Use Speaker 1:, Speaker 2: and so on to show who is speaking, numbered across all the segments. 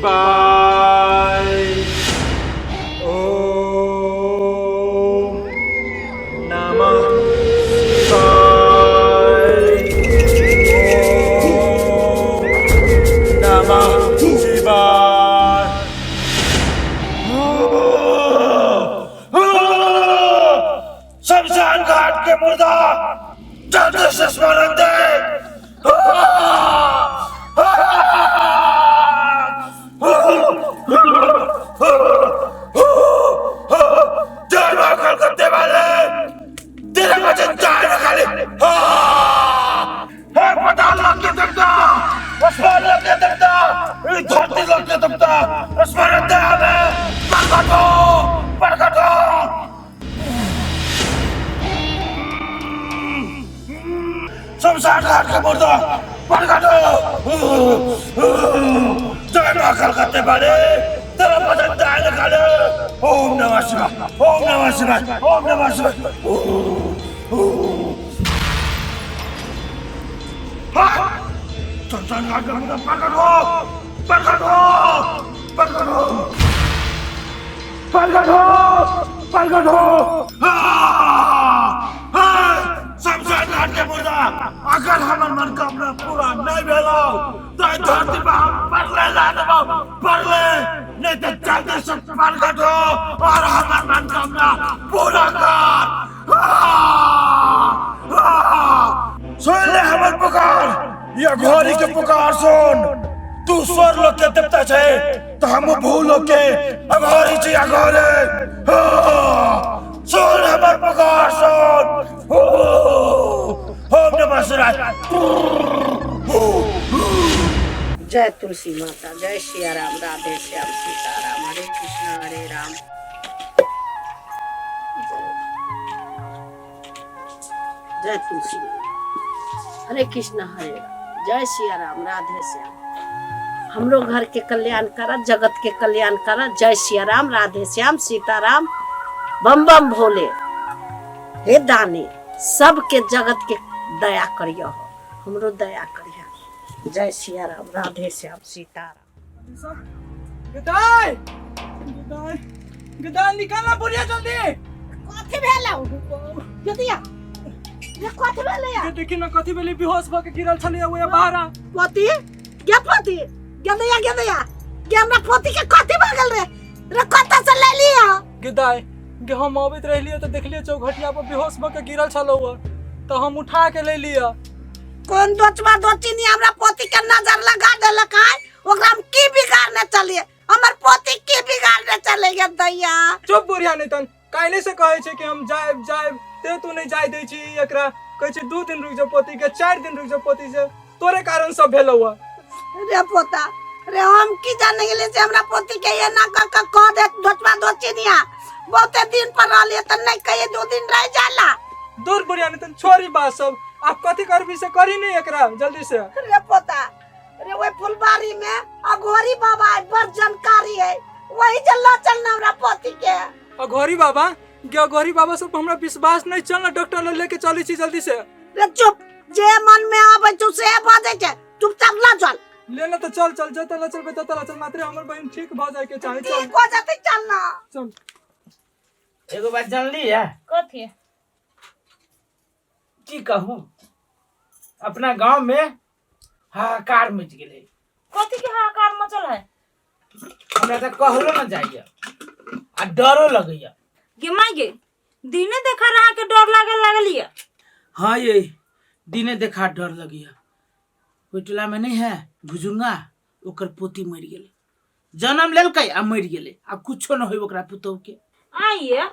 Speaker 1: शिवाय। ओम नमः शिवाय। ओम नमः शिवाय। शमशान घाट के मुर्दा जल्दी से स्मरण दे। जय मां कलकत्ते वाले, तेरे बचन चाय निकाले। हे पता लग के देवता, आसमान लग के देवता, धरती लग के देवता, स्मरण दे हमें। प्रकट हो, प्रकट हो। शमशान घाट के मुर्दा प्रकट हो। जय मां कलकत्ते वाले, तेरा बचन चाय निकाले। ओम नमः शिवाय, ओम नमः शिवाय, ओम नमः शिवाय। शमशान घाट के मुर्दा प्रकट हो, प्रकट हो, प्रकट हो, प्रकट हो, प्रकट हो। शमशान घाट के मुर्दा, अगर हमर मनोकामना पूरा नहीं भेलो तो एहि धरती पर हम परले ला देबो, परले। नहीं तो जल्दी से प्रकट हो और हमर मनोकामना पूरा कर। सुन ले हमर पुकार, या घोड़ी के पुकार सुन। तू स्वर लोक के देवता छै तो हम भूलोक के अघोरी छी, अघोरी। सुन हमर पुकार सुन। ओम नमः शिवाय।
Speaker 2: जय तुलसी माता, जय सिया राम, राधे श्याम, सीताराम, हरे कृष्णा हरे राम। जय तुलसी माता, हरे कृष्णा हरे राम, जय सिया राम, राधे श्याम। हमरो घर के कल्याण कर, जगत के कल्याण कर। जय सिया राम, राधे श्याम, सीताराम, बम बम भोले। हे दानी, सबके जगत के दया करियो, हमरो दया करियो। जय सिया राम, राधे श्याम, सीताराम।
Speaker 3: गदाई, गदाई, गदाई, निकालना बुढ़िया जल्दी।
Speaker 2: कथी भेलौ जतिया ये? कथी भेलै?
Speaker 3: ये देखी ना कथी भेलै, बेहोश भऽ के गिरल छलै ओए बाहर।
Speaker 2: पोती गे, पोती गेदैया, गेदैया गे, हमरा पोती के कथी भऽ गेल रे? रे कतऽ से ले लिया?
Speaker 3: गे दाई गे, हम अबैत रहलियै तऽ देखलियै चौघटिया पर बेहोश भऽ के गिरल छलौ, तऽ हम उठा के ले लिअ।
Speaker 2: कोन दोचबा दोचिनी हमरा पोती के नजर लगा देलक है? ओकरा हम की बिगाड़ने चलिए? हमर पोती की बिगाड़ने चले गे दैया?
Speaker 3: चुप बुढ़िया, नहीं तन काल्हि से कहै छै कि हम जायब जायब, ते तू नहीं जाय दै छी एकरा। कहै छै 2 दिन रुकि जाओ पोती के, 4 दिन रुकि जाओ पोती से, तोरे कारण सब भेलौ हँ।
Speaker 2: रे पोता रे, हम की जाने गेलियै से हमरा पोती के एना कऽ कऽ कह दे दोचबा दोचिनिया। बहुते दिन पर रहलियै तऽ नहि कहियै 2 दिन रहि जाला।
Speaker 3: दूर बुढ़िया, नहीं तन छोड़ी बात सब, आप कथी करबी से करी नहीं एकरा जल्दी से।
Speaker 2: रे पोता रे, ओहि फुलबाड़ी में अघोरी बाबा है, बड़ जानकारी है, वही चलना चलना हमरा पोती के।
Speaker 3: अघोरी बाबा गे? अघोरी बाबा सब हमरा विश्वास नहीं, चल ना डॉक्टर लग लेके चली छी जल्दी से।
Speaker 2: रे चुप, जे मन में आबै छौ से बाजै छै, चुपचाप ला चल।
Speaker 3: ले ना तो चल चल, जतऽ ला चलबे ततऽ ला चल, मात्र हमर बहिन ठीक भऽ जाय के चाही। चल।
Speaker 2: ठीक हो जेतै, चल ना।
Speaker 3: चल।
Speaker 4: एगो बात जानली है?
Speaker 5: कथी?
Speaker 4: की कहूँ, अपना गांव में हाहाकार मच गेलै।
Speaker 5: कथी के हाहाकार मचल है?
Speaker 4: हमरा तऽ कहलो न जाइए आ डरो लगैया।
Speaker 5: गे माय गे, दिने देखा रहा के डर लागे लागल ये?
Speaker 4: हाँ ये दिने देखा डर लगैया। ओहि टोला में नहीं है भुजुंगा, ओकर पोती मरि गेलै, जन्म लेलकै आ मरि गेलै, आ कुछो न होय ओकरा पुतोह के।
Speaker 5: आइए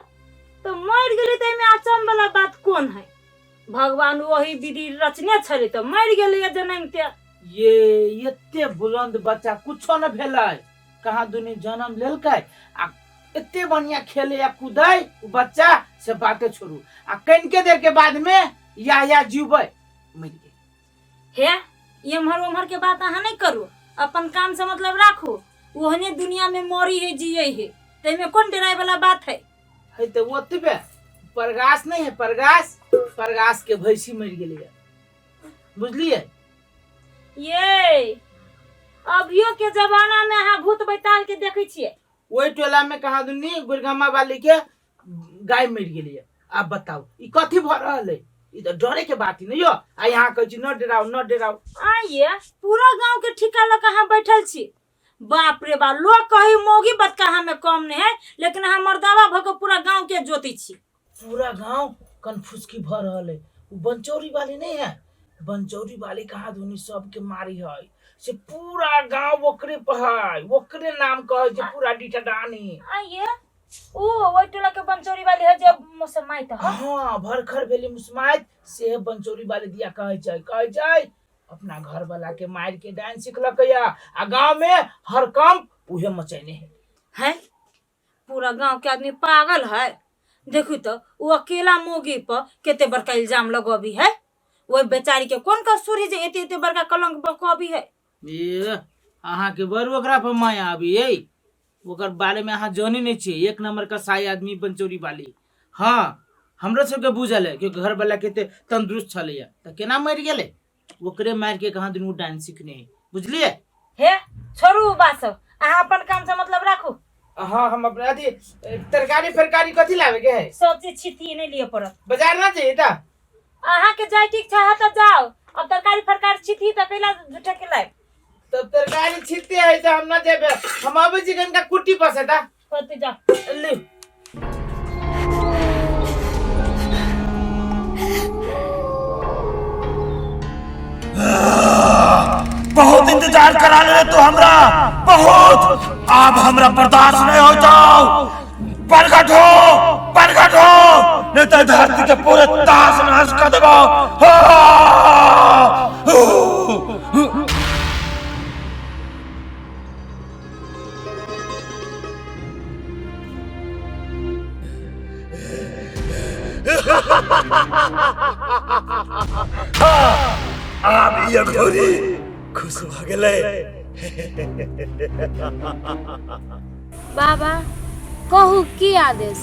Speaker 5: तो मरि गेलै तऽ एहिमे अचम वाला बात कोन है? भगवान वही विधि रचने छलै तऽ मरि गेलै जनमते।
Speaker 4: ये एते बुलंद बच्चा कुछो न भेलै, कहाँ दुनी जन्म लेलकै आ एते बढ़िया खेले आ कूदै उ बच्चा से बाते छोड़ू, आ कनिके देर के बाद में या जीबै मरि गेल।
Speaker 5: हे एम्हर ओम्हर के बात अहाँ नहीं करू, अपन काम से मतलब राखू। ओहने दुनिया में मरी है जिये है, ताहिमे कोन डराय वाला बात है?
Speaker 4: है तो ओतबे परगास नहीं है, परगास, परगास के भैंसी मर गेलै बुझलिए।
Speaker 5: ये अभियो के जमाना में अहाँ भूत बैताल के देखै छियै।
Speaker 4: ओहि टोला में कहाँ दुनी गुरगामा वाली के गाय मरि गेलियै। आब बताउ ई कथी भऽ रहल है? ई तऽ डरे के बात ही नहीं यो। आ यहाँ कहै छी न डराउ न डराउ।
Speaker 5: आइए पूरा गांव के ठिका लऽ के अहाँ बैठल छी। बाप रे बाप, लोग कही मौगी बतका हमें कम नहीं है, लेकिन अहाँ मर्दावा भऽ के पूरा गांव के जोती छी।
Speaker 4: पूरा गांव कन्फ्यूज भऽ रहल है। वो बनचौरी वाली नहीं है, बनचौरी वाली कहाँ धुनी सबके मारी है, से पूरा गांव ओकरे पर है, ओकरे नाम कहै छै पूरा डिठडानी।
Speaker 5: आइए ओ ओहि टोला के बनचौरी वाली है जे मुसमाइत है।
Speaker 4: हाँ, भरखर भेली मुसमाइत से बनचौरी वाली दिया कहै छै, कहै छै अपना घर वाला के मार के डांस सिखलक या आ गांव में हर काम उहे मचैने है।
Speaker 5: है पूरा गांव के आदमी पागल है। देखू तो वो अकेला मोगी पर केते बड़का इल्जाम लगबी है, ओहि बेचारी के कोन कसूर है जे एते एते बड़का कलंक बकबी है।
Speaker 4: ए अहाँ के बड़ ओकरा पर माया आबी है, ओकर बारे में अहाँ जानी नहीं छियै। एक नंबर का साई आदमी बनचौरी वाली। हाँ हमरो सबके बुझल है कि घर वाला केते तंदुरुस्त छलैया तऽ केना मरि गेलै, ओकरे मारि के कहाँ दिन डांस सीखने है, बुझलियै?
Speaker 5: हे छोड़ू बात सब, अहाँ अपन काम से मतलब राखू।
Speaker 4: हाँ हम अपना अथी तरकारी फरकारी कथी लावे के है?
Speaker 5: सब चीज छिती नहीं लिए पड़त।
Speaker 4: बाजार ना जाइए ता?
Speaker 5: अहाँ के जाय ठीक छै तऽ जाओ, अब तरकारी फरकारी छिती तऽ कैला झूठा के लायब?
Speaker 4: तब तरकारी छिते है तो हम ना जेबे, हम आबै छी कनिका कुट्टी पसे ता।
Speaker 5: होते जाओ।
Speaker 4: ले
Speaker 1: बहुत इंतजार करा ले तू हमरा, बहुत। अब हमरा बर्दाश्त नहीं हो जाओ। प्रकट हो, प्रकट हो, नहीं तो धरती के पूरे ताश नाश कर देबो। आब ई अघोरी खुश भऽ गेलै।
Speaker 6: बाबा कहू की आदेश?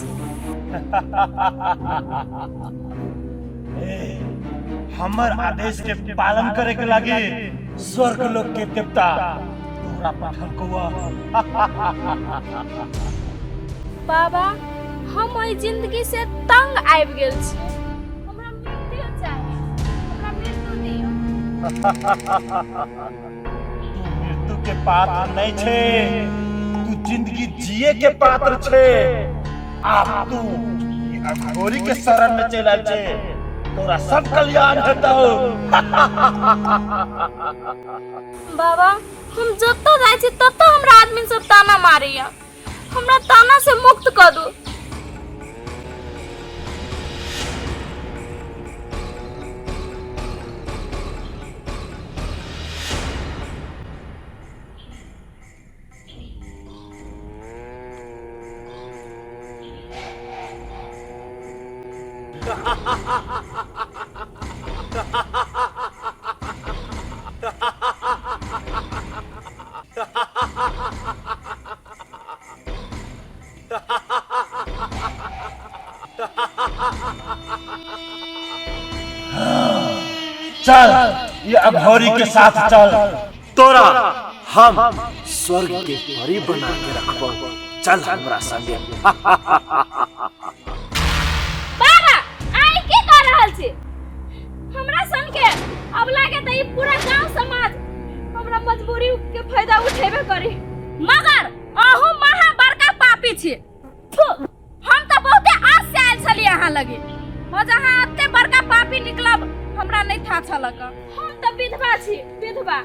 Speaker 1: हमर आदेश के पालन करे के लागी स्वर्ग लोक के देवता तोरा पठलकौआ।
Speaker 6: बाबा हम एहि जिंदगी से तंग आबि गेल छी, हमरा मृत्यु चाही, हमरा मृत्यु दियौ।
Speaker 1: तू मृत्यु के पात्र नहीं छे, तू जिंदगी जिए के पात्र छे। आब तू ई अघोरी के शरण में चलि आयल छे, तोरा सब कल्याण हेतौ।
Speaker 6: बाबा हम जतऽ जाइ छी ततऽ हमरा आदमी सब ताना मारैया, हमरा ताना से मुक्त कऽ दू।
Speaker 1: चल ये अघोरी के साथ चल, तोरा हम स्वर्ग के परी बना के रखबो, चल हमरा संगे।
Speaker 6: बाबा आई की कर रहल छी? हमरा सन के अब लागे त ई पूरा गांव समाज हमरा मजबूरी के फायदा उठेबे करी, मगर अहू महा बड़का पापी छी। हम त बहुते आस से आयल छली अहाँ लगे, मज अहाँ एते बड़का पापी निकलब हमरा नहीं था छलक। हम त विधवा छी, विधवा,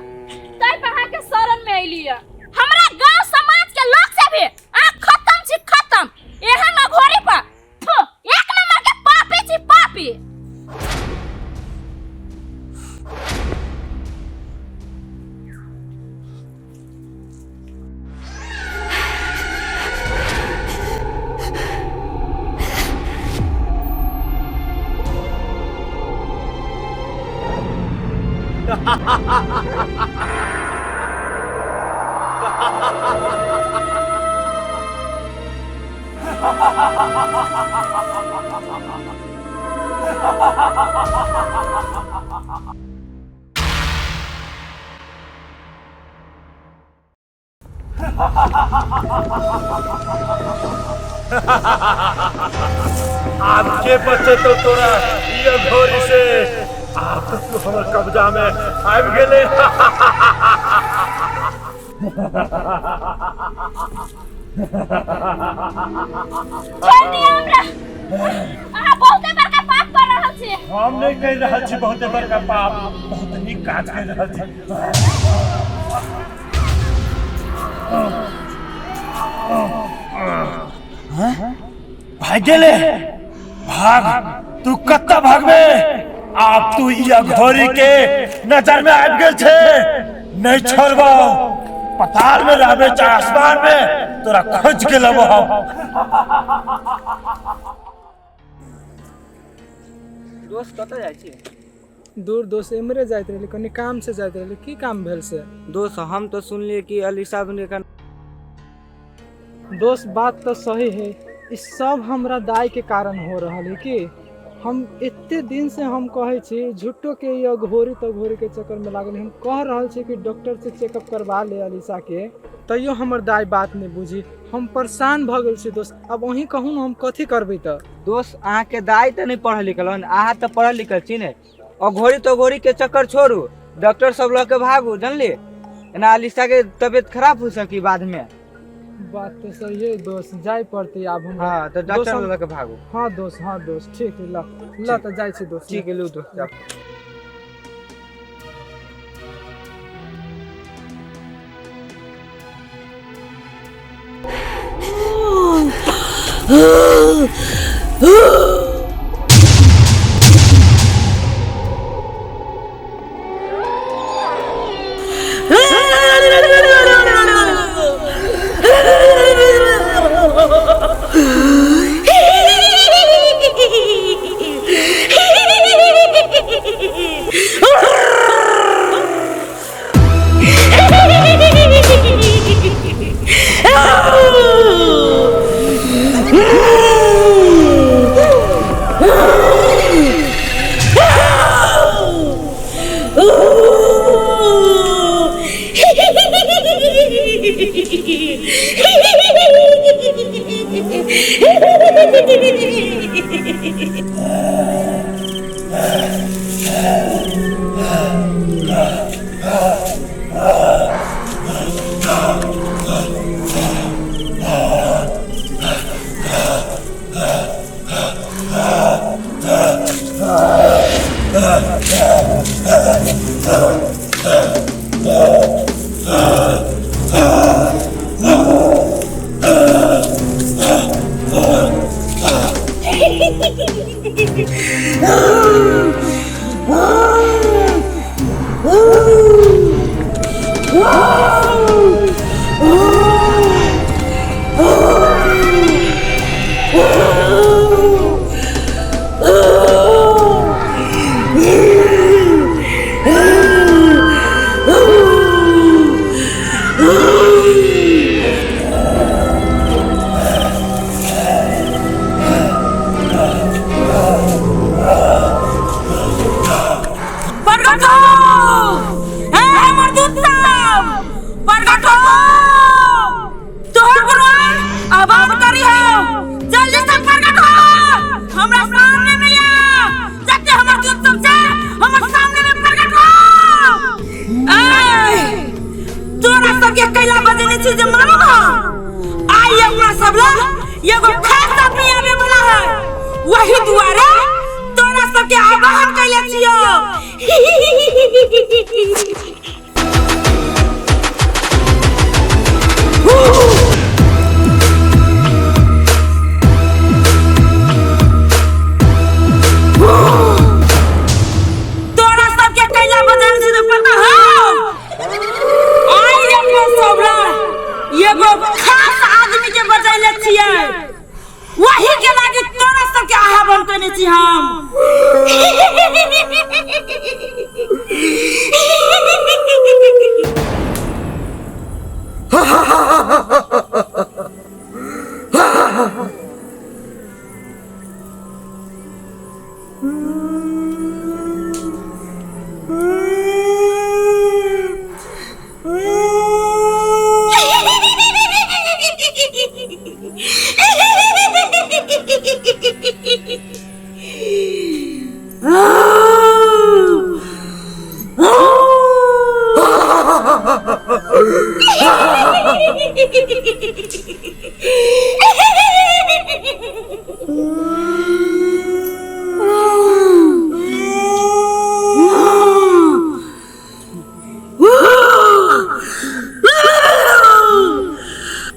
Speaker 6: तै पर अहाँ के शरण में अइली। हमरा गांव समाज के लोग से भी अहाँ खत्म छी, खत्म। एहन अघोरी पर एक नंबर के पापी छी, पापी।
Speaker 1: आब के बचेतौ तोरा ई अघोरी से? आब तऽ तू हमर कब्जा में आबि गेले।
Speaker 6: छोड़ दिअ हमरा, अहाँ बहुते बड़का पाप कर रहल छी।
Speaker 1: हम नहीं कहि रहल छी बहुते बड़का पाप, बहुत नीक काज कहि रहल छी। भाग गेले, भाग, तू कत्ता भागबे? आब तू ई अघोरी के नजर में आबि गेल छे, नहीं छोड़बो। पताल में रहबे चाहे आसमान में, तोरा खोज के लेबो हम।
Speaker 3: दोस्त कतऽ जाइ छी? दूर दोस्त, एम्हरे जाइत रहली, कनि काम से जाइत रहली। की काम भेल से?
Speaker 7: दोस्त हम तो सुनलिए कि अलीशा बने का।
Speaker 3: दोस्त बात तो सही है, इस सब हमरा दाई के कारण हो रहल है। कि हम एते दिन से हम कहै छी, झूठो के ई अघोरी तघोरी के चक्कर में लागल। हम कह रहल छी कि डॉक्टर से चेकअप करवा ले अलीशा के, तैयो हमर दाई बात नहीं बुझी। हम परेशान भऽ गेल छी दोस्त। अब वही कहू ने, हम कथी करबै तऽ?
Speaker 7: दोस्त अहाँके दाई तऽ नहीं पढ़ल लिखल हन, अहाँ तऽ पढ़ल लिखल छी ने। अघोरी तघोरी के चक्कर छोड़ू, डॉक्टर सब लऽ के भागू, जानली? एना अलीशा के तबियत खराब हो सकी बाद में।
Speaker 3: बात तो सही है दोस्त, जाय पड़तै आब हमरा।
Speaker 7: हाँ तऽ
Speaker 3: दोस्त
Speaker 7: डॉक्टर
Speaker 3: हम
Speaker 7: लऽ के भागू।
Speaker 3: हाँ दोस्त, हाँ दोस्त, ठीक है, ल ल तऽ जाइ छी दोस्त।
Speaker 7: ठीक है, लू दोस्त जाओ।
Speaker 5: प्रकट हो, हे हमर दूत सब, प्रकट हो। तोहर भगवान आवाज करी हो, जल्दी से प्रकट हो, हमरा सामने में आ। जते हमर दूत सब छै हमर सामने में प्रकट हो। ऐ तोरा सबके कैला बजेने छी जे मालूम हो? आइ अपना सब ला एगो खास आदमी आवे वाला है, वही दुआरे तोरा सबके आवाहन कैले छियो। तोरा सबके कैला बजेने छी जे पता हौ? आइ अपना सब ला एगो खास आदमी के बजैले छियै, वही के लागी तोरा सबके आह्वान कयने छी हम।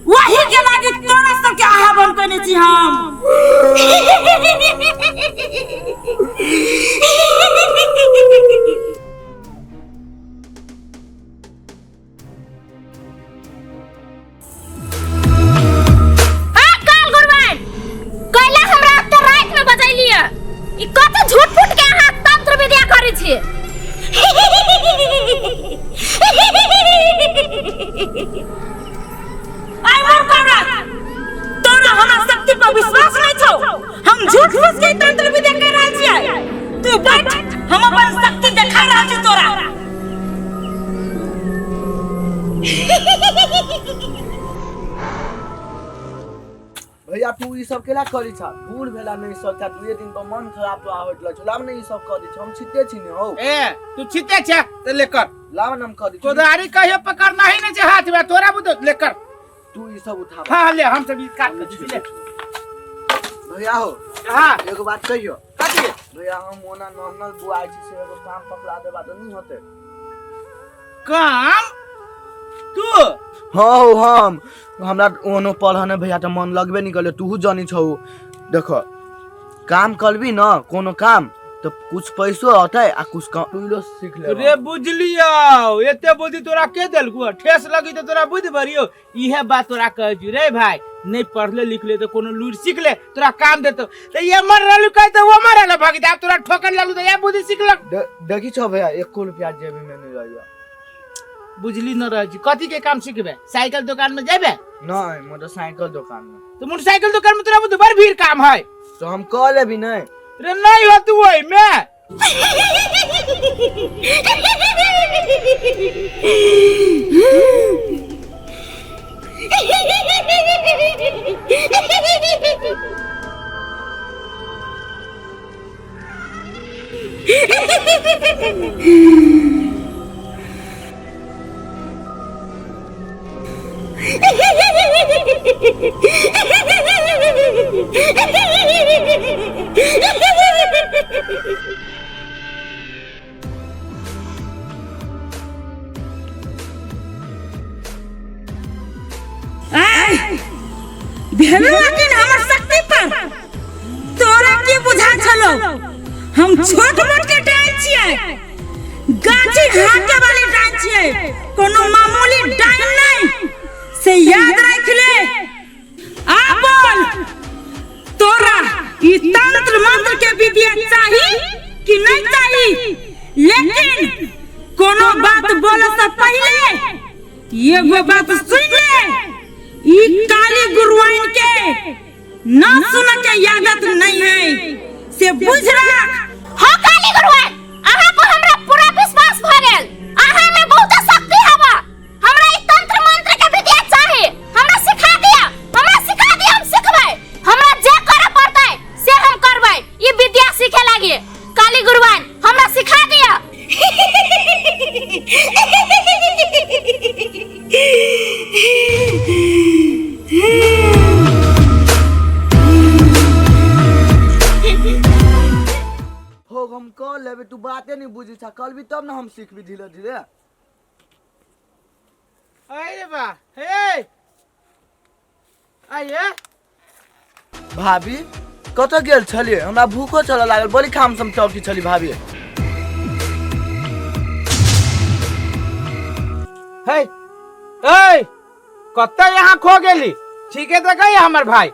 Speaker 5: वही के लागी तोरा सबके आहा बंद कने छी हम।
Speaker 6: हाँ काल गुरबान कैला हमरा तो रात में बजैलिए, ई कत झूठ फूट के अहाँ तंत्र विद्या करै छी।
Speaker 5: आइ मोर कौड़ा, तोरा हमरा शक्ति पर विश्वास नहीं छौ? हम झूठ फूस के तंत्र विद्या कर रहल छियै। तू बैठ, हम अपन शक्ति देखा रहल छी तोरा।
Speaker 8: भैया तू ई सब केला करी छा? बूढ़ भेला नहीं सब था, दुए दिन पर मन खराब तो आवत लग लाब नहीं ई सब करी छा, हम छिते छी ने हो।
Speaker 4: ए तू छिते छे त लेकर
Speaker 8: लाब न हम करी छी।
Speaker 4: कोदारी कहियो पकड़ना ही नहीं छे हाथ में तोरा बुद लेकर
Speaker 8: तू ई सब उठा।
Speaker 4: हां ले हम सब ई काट के छी ले।
Speaker 8: भैया हो
Speaker 4: हां
Speaker 8: एगो बात कहियो।
Speaker 4: कथी?
Speaker 8: भैया हम ओना नॉर्मल बुआई छी से एगो काम पकड़ा देबा त नहीं होते।
Speaker 4: काम तू?
Speaker 8: हाँ हो, हम हमरा ओनो पढ़ने भैया त मन लगबे नहीं करले, तूहू जानी छौ। देखो काम करबी न कोनो काम तो कुछ पैसो अतै आ कुछ कम सीख ले।
Speaker 4: रे बुझलियो एते बुद्धि तोरा के देलकू? ठेस लगी तो तोरा बुद्धि भरियो। इहे बात तोरा कहै छी रे भाई, नहीं पढ़ले लिखले तो कोनो लूर सीख ले तोरा काम देतो। तो ये मर रहलू कह तो वो मर रहल भागी आप तोरा ठोकर लगलू तो ये बुद्धि सीख लक।
Speaker 8: देखी छौ भैया एको रुपया जेबी में नहीं रहियो।
Speaker 4: बुझली न रह छी कथी के काम सीखबे? साइकिल दुकान में जेबे?
Speaker 8: नहीं मोटरसाइकिल दुकान में।
Speaker 4: तो मोटरसाइकिल दुकान में तोरा बुद्धि बड़ भीड़ काम है
Speaker 8: तो हम कह लेबी नहीं।
Speaker 4: रे नहीं हो तू ओई में।
Speaker 5: हमर शक्ति पर तोरा की बुझा छलो? हम छोट मोट के डाइन छियै, गाछी हाके वाली डाइन छियै, कोनो मामूली डाइन नहीं, से याद रख ले। आ बोल तोरा ई तंत्र मंत्र के विद्या चाही कि नहीं चाही? लेकिन कोनो बात बोले से पहले एगो बात सुन ले, ई काली गुरुआइन के ना सुन के आदत नहीं है, से बुझ रख।
Speaker 6: हाँ काली गुरुआइन, अहाँ पर हमरा पूरा विश्वास भ गेल, अहाँ में बहुत शक्ति हवा, हमरा ई तंत्र मंत्र के विद्या चाही, हमरा सिखा दिया, हमरा सिखा दिया, हम सिखबै, हमरा जे करे पड़तै से हम करबै, ई विद्या सीखे लागी काली गुरुआइन हमरा सिखा दिया।
Speaker 8: हो हम कह लेबे, तू बाते नहीं बुझी छा, करबी तब ना हम सीखबी धीरे धीरे।
Speaker 4: अरे बा हे आइए
Speaker 8: भाभी कतऽ गेल छलियै? हमरा भूखो चलऽ लागल, बड़ी खाम सम चौकी छली भाभी।
Speaker 4: हे ए कतऽ यहाँ खो गेली? ठीके तऽ कही हमर भाई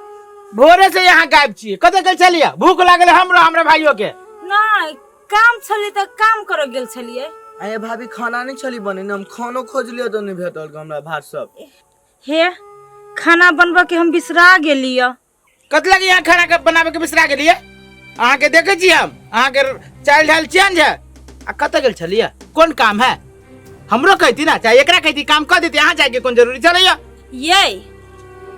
Speaker 4: भोरे से यहाँ गायब छियै, कतऽ गेल छलियै? भूख लागल हमरो हमरा भाइयों के।
Speaker 5: नहीं काम छलै तऽ काम करऽ गेल छलियै।
Speaker 8: अरे भाभी खाना नहीं छली बनेने, हम खानो खोजलियै तऽ नहीं भेटल हमरा भात सब।
Speaker 5: हे खाना बनबऽ के हम बिसरा गेलियै।
Speaker 4: कत लगे यहाँ खाना के बनाबे के बिसरा गेलियै? अहाँ के देखै छी हम, अहाँ के चाइल्ड ढाल चेंज है। आ कतऽ गेल छलियै? कोन काम है? हमरो कहती ना, चाहे एकरा कहती काम कऽ देती, अहाँ जायके कोन जरूरी छलैया?
Speaker 5: ये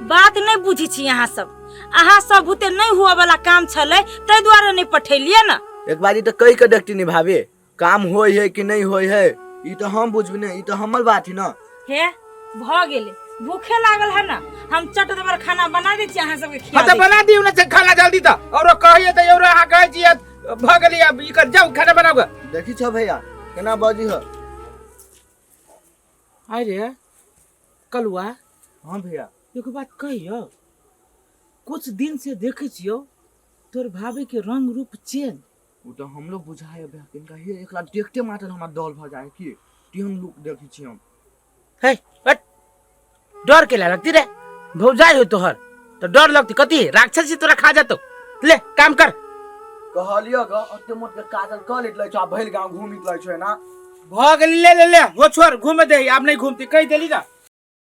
Speaker 5: बात नहीं बुझी छी अहाँ सब, अहाँ सब बुते नहीं हुआ वाला काम छलै ताहि दुआरे नहीं पठेलियै ना।
Speaker 8: एक बारी तऽ कहि के देखती नी भाभी, काम होय है कि नहीं होय है। ई तऽ हम बुझबी ने, ई तऽ हमर बात है ना।
Speaker 5: हे भऽ गेलै, भूखे लागल है ना, हम चट दबर खाना बना दै छी अहाँ सबके खिया
Speaker 9: हाँ तो
Speaker 5: दै छी।
Speaker 9: बना दियौ ने से खाना जल्दी तऽ, औरो कहिए तऽ औरो अहाँ कहै छियै भऽ गेलै, आब ई कर जाउ खाना बनाउ गे।
Speaker 8: देखी छौ भैया केना बजी ह।
Speaker 4: अरे कलुआ।
Speaker 8: हाँ भैया।
Speaker 4: एगो बात कहियौ, कुछ दिन से देखै छियौ तोर भाभी के रंग रूप चेंज।
Speaker 8: ओ तऽ हमरो बुझाय भैया, किनका हे एकरा देखते मात्र हमरा डर भऽ जाय की तेहन लुक देखै छी हम।
Speaker 4: हे हट, डर के लगती रे, भौजाई हो तोहर तो डर लगती, कथी राक्षस ही तोरा खा जातो। ले काम कर।
Speaker 8: कहलियो ग ओते मोट के काजल कऽ लेत लै छौ आ भरि गाँव घूमित लै छौ ना।
Speaker 4: भऽ गेल, ले ले ले हो छोड़, घूमे दे, आब नहीं घूमती, कहि देली ना।